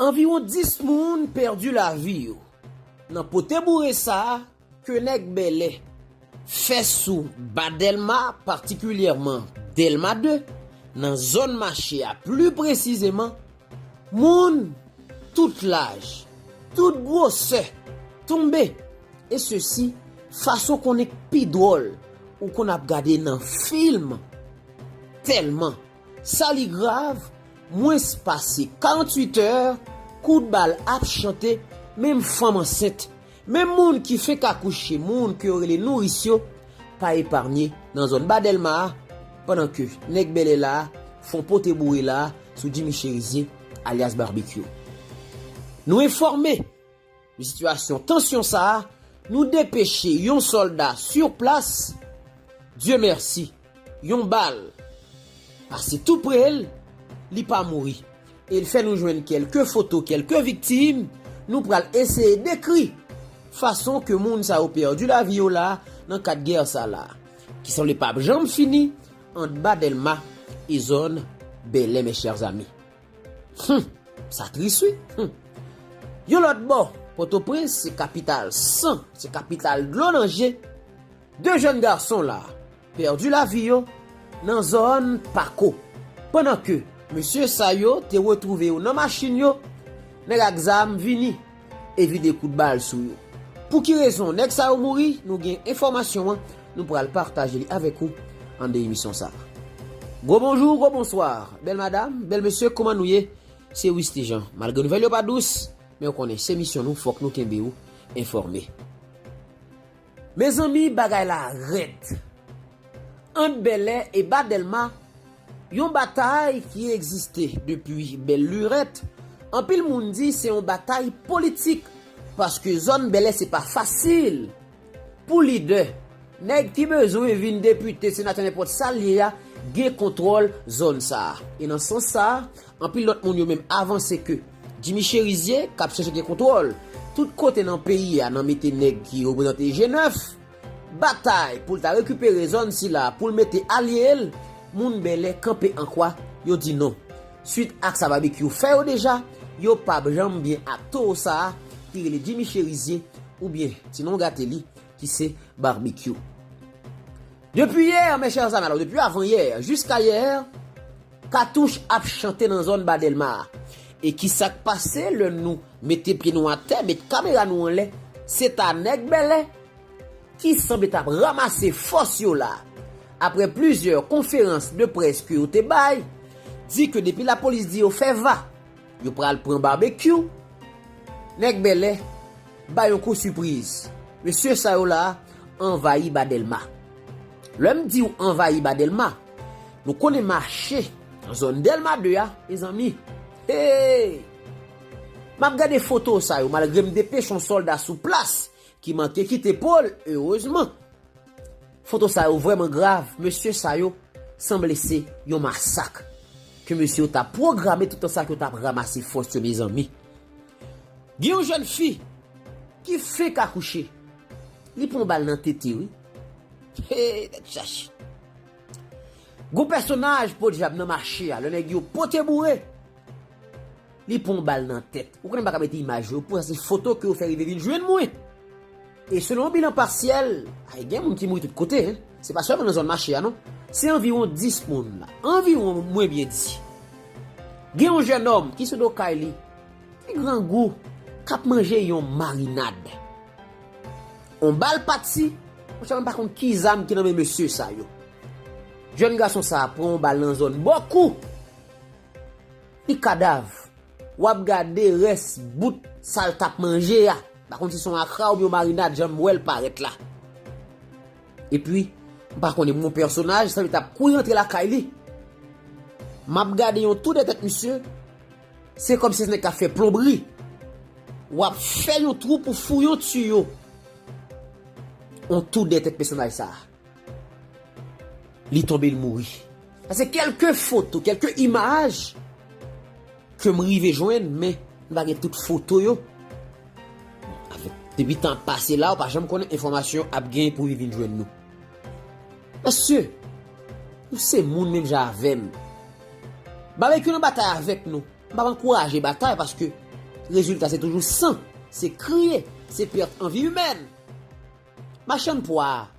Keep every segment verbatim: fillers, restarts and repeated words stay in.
Anviwon dis moun pèdi lavi yo nan pote boure sa a ke nèg bèlè fè sou Ba Dèlma, patikilyèman Dèlma de, nan zòn mache a pli presizeman. Moun tout laj, tout gwosè tonbe, e sesi fason konnen k pi dwòl ou konn ap gade nan fim. Tèlman sa li grav, mwens pase karanntuit è, kout bal ap chante, menm fanm ansent, menm moun ki fenk akouche, moun ke yo rele nouris yo, pa epanye nan zòn Ba Dèlma a, pandan ke nèg bèlè la a fè yon pote boure la a sou Jimmy Cherizier, alyas Barbecue. Nou enfòme de sitiyasyon tansyon sa a, nou depeche yon sòlda sur plas. Dye mèsi, yon bal pase tou pre l, li pa mouri. E l fè nou jwenn kèlke foto, kèlke viktim. Nou pral eseye dekri fason ke moun sa yo pèdi lavi yo la nan kad gè sa la, ki sanble p ap janm fini ant Ba Dèlma e zòn Bèlè, mes chers amis. Hum, sa tris, wi. Hum. Yon lòt bò, Pòtoprens se kapital san, se kapital dlo nan je. De jèn gason la pèdi lavi yo nan zòn Pako, pandan ke mesye sa yo te retwouve yo nan machin yo, nèg ak zam vini e vide kout bal sou yo. Pou ki rezon nèg sa yo mouri, nou gen enfòmasyon an, nou pral pataje li avèk ou anndan emisyon sa a. Gwo bonjou, gwo bonswa, bèl madam, bèl mesye, kòman nou ye? Se Wisty Jean. Malgre nouvèl yo pa dous, men w konnen se misyon nou, fòk nou kenbe w enfòme. Mezanmi, bagay la rèd. Ant Bèlè e Ba Dèlma, yon batay ki egziste depi bèl lirèt. Anpil moun di se yon batay politik, paske zòn Bèlè se pa fasil pou lidè, nèg ki bezwen vin depite, senatè, nenpòt sa l ye a, gen kontwòl zòn sa a. E nan sans sa a, anpil lòt moun yo menm avanse ke Jimmy Cherizier k ap chèche gen kontwòl tout kote nan peyi a, nan mete nèg ki reprezante G nèf, batay pou l ta rekipere zòn sila, pou l mete alye l, moun Bèlè kanpe an kwa, yo di non. Swit ak sa Barbecue fè yo deja, yo p ap janm byen ak towo sa a ki rele Jimmy Cherizier, oubyen ti non gate li, ki se Barbecue. Depi yè, mes chers amis, alò, depi avanyè jiska yè, katouch ap chante nan zòn Ba Dèlma a. E ki sa k pase lè nou mete pye nou atè, met kamera nou anlè? Se ta nèg Bèlè ki sanble t ap ranmase fòs yo la, apre plizyè konferans de près ke yo te bay, di ke depi lapolis di yo fè va, yo pral pran Barbecue, nèg Bèlè bay yon kou sipriz. Mesye sa yo la anvayi Ba Dèlma. Lè m di w anvayi Ba Dèlma, nou konnen mache nan zòn Dèlma de a, mezanmi. Hey! M ap gade foto sa yo, malgre m depeche yon sòlda sou plas ki manke kite po l, erezman. Foto sa yo vrèman grav, mesye sa yo sanble se yon masak ke mesye yo t ap pwograme toutan sa ke yo t ap ranmase fòs yo, mezanmi. Gen yon jèn fi ki fenk akouche, li pran bal nan tete, wi. Hey, tèt chaje. Gwo pèsonaj podyab nan mache a, lè nèg yo pote boure, li pran bal nan tèt. Ou konnen m pa ka mete imaj yo, pou sa se foto ke yo fè rive vin jwenn mwen. E selon bilan pasyèl, ay, gen moun ki mouri tout kote, en. Se pa sèlman nan zòn mache a, non. Se anviwon dis moun la. Anviwon, mwen byen di. Gen yon jèn òm ki sou do kay li, ki grangou, k ap manje yon marinad. On bal pati, monchè, mwen pa konn ki zam ki nan men mesye sa yo. Jèn gason sa a pran yon bal nan zòn bò kou. Li kadav. W ap gade rès bout sa l t ap manje a. M pa konn si se yon akra oubyen yon marinad, jan m wè l parèt la. Epi, m pa konnen, yon pèsonaj sanble t ap kouri rantre lakay li. M ap gade yon tou dèyè tèt misye. Se kòmsi se nèg k ap fè plonbri. W ap fè yon twou pou foure yon tiyo. On tou dèyè tèt pèsonaj sa a. Li tonbe, l mouri. Sa se kèlke foto, kèlke imaj ke m rive jwenn, men m pa gen tout foto yo. Avèk, depi tan ap pase la, ou pa janm konnen enfòmasyon ap gen pou vin jwenn nou. Mesye, nou se moun menm jan avè m. Barbecue nan batay avèk nou. M p ap ankouraje batay paske Rezilta se toujou san, se kriye, se pèt an vi imèn. Machann pwa,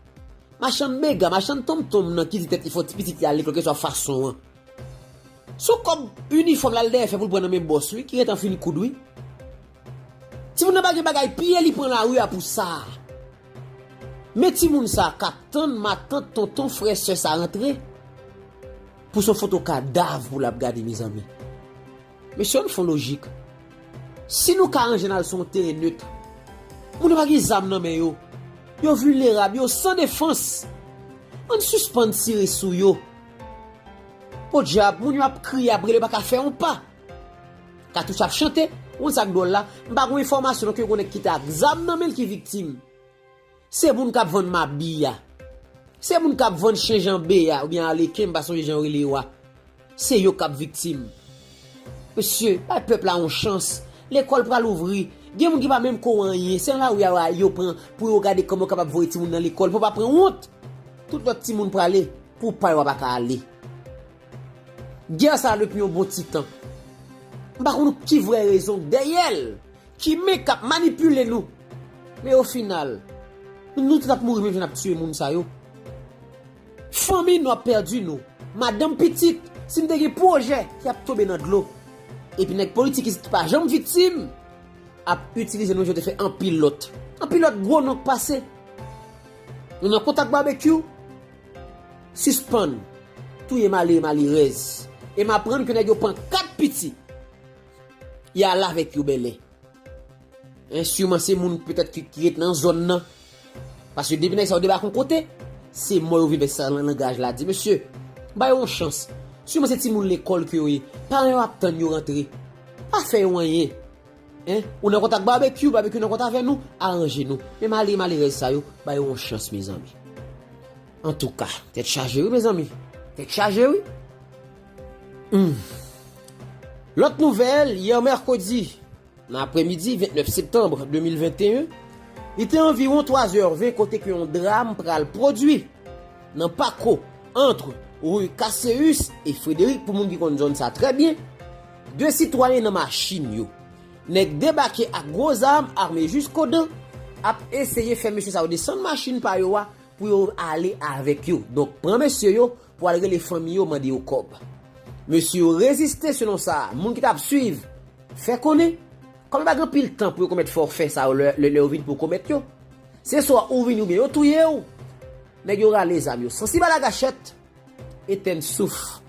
machann mega, machann tonmtonm nan ki di tèt li fò ti pitit li al lekòl kèlkeswa fason an. Se yon kòb inifòm l al dèyè fè pou l pran nan men bòs wi, ki gentan fin koud wi. Timoun nan pa gen bagay piye li pran lari a pou sa. Men timoun sa k ap tann matant, tonton, frè, sè sa rantre pou se yon foto kadav pou l ap gade mezanmi. Mesye, ann fè yon lojik. Si nou ka ranje n al sou yon teren net, moun yo pa gen zam nan men yo. Yo vilnerab, yo san defans. Ann sispann tire sou yo. Podyab, moun yo ap kriye, ap rele, yo pa ka fè yon pa. Katouch ap chante, ou konn sa k dwòl la? M pa gen enfòmasyon non ke yo gen nèg ki te ak zam nan men l ki viktim. Se moun k ap vann mabi a. Se moun k ap vann chen janbe a, oubyen aleken, m pa sonje jan yo rele yo a. Se yo k ap viktim. Mesye, bay pèp la yon chans. Lekòl pral ouvri. Gen moun ki pa menm ko anyen. Se nan lari a yo pran pou yo gade kòman yo kapab voye timoun nan lekòl. Pou yo pa pran wont. Tout lòt timoun prale. Pou pa yo pa ka ale. Gè sa depi yon bon ti tan. M pa konn ki vrè rezon k dèyè l, ki men k ap manipile nou. Men o final, nou tout ap mouri menm jan n ap tiye moun sa yo. Fanmi nou ap pèdi nou. Madanm, pitit, si n te gen pwojè, y ap tonbe nan dlo. Epi nèg politik isit ki pa janm viktim ap itilize nou jan yo te fè anpil lòt. Anpil lòt gwo non k pase. Nou nan kontak Babekyou. Sispann touye malere malerèz. E m aprann ke nèg yo pran kat pitit. Y al avèk yo bèlè. En, siman se moun petèt ki, ki ret nan zòn nan. Paske depi nèg sa yo debake yon kote, se mò yo vin fè sa nan langaj la. Di, mesye, ba yo yon chans. Siman se timoun lekòl ke yo ye. Paran yo ap tann yo rantre. Pa fè yo anyen. En, ou nan kontak Babekyou, Babekyou nan kontak avè nou, aranje nou. Men malere malerèz sa yo, ba yo yon chans, mezanmi. Antouka, tèt chaje wi, mezanmi. Tèt chaje wi. Hmm. Lòt nouvèl, yè mèkredi, nan aprèmidi vennèf septanm de mil venteyen, li te anviwon twa zè ven kote ke yon dram pral pwodui nan Pako, ant ri Cassius e Frédéric, pou moun ki konn zòn sa trè byen. De sitwayen nan machin yo. Nèg debake ak gwo zam, ame jiskodan, ap eseye fè mesye sa yo desann machin pa yo a pou yo ale avèk yo. Donk, pran mesye yo pou al rele fanmi yo, mande yo kòb. Mesye yo reziste, selon sa moun ki t ap swiv fè konnen, kòm yo pa gen anpil tan pou yo komèt fòfè sa yo lè, lè, lè yo vin pou yo komèt yo. Se swa ou vini oubyen yo touye w. Nèg yo rale zam yo, sansib a lagachèt, etèn souf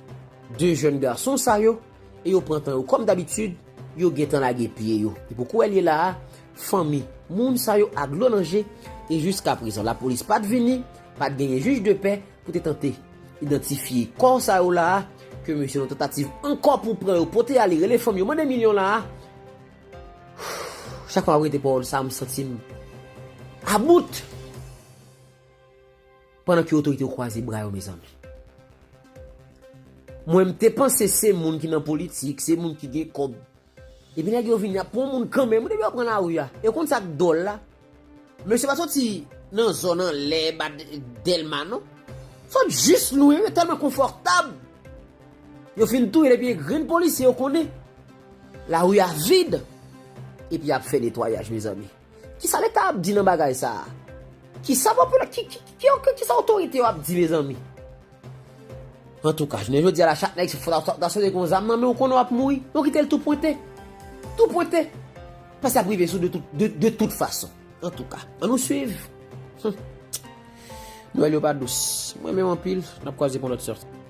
de jèn gason sa yo, e yo pran tan yo. Kòm dabitid, yo gentan lage pye yo. E pou kou wè l ye la a, fanmi moun sa yo ak dlo nan je, e jiska prezan, lapolis pa t vini, pa t genyen jij de pè pou te tante idantifye kò sa yo la a, ke mesye nan tantativ ankò pou pran yo, pote ale, rele fanmi yo, mande milyon la a. Chak fwa m ap rete pawòl sa, m santi m about. Pandan ke otorite yo kwaze bra yo, mezanmi. Mwen, m te panse se moun ki nan politik, se moun ki gen kòb. Epi nèg yo vin ap pran moun kanmenm, wi, depi yo pran lari a. E w konn sa k dwòl la? Mesye pa soti nan zòn anlè, ba Dèlma, non. Sot jis lwen, yo tèlman konfòtab. Yo fin touye depi e grenn polisye yo konnen. Lari a vid. Epi y ap fè netwayaj, mezanmi. Kisa Leta ap di nan bagay sa a? Kisa popila-, ki, ki, ki, ki, kisa otorite yo ap di, mezanmi? Antouka, jounen jodi a la, chak nèg se fò ta, ta, ta sòti gen yon zam nan men w, konnen w ap mouri. Yo kite l tou pwente. Tou pwente. Paske y ap rive sou de tout, de, de tout fason. Antouka, ann nou swiv. Hum. Nwèl yo pa dous. Mwen menm anpil, n ap kwaze pou lòt sòti.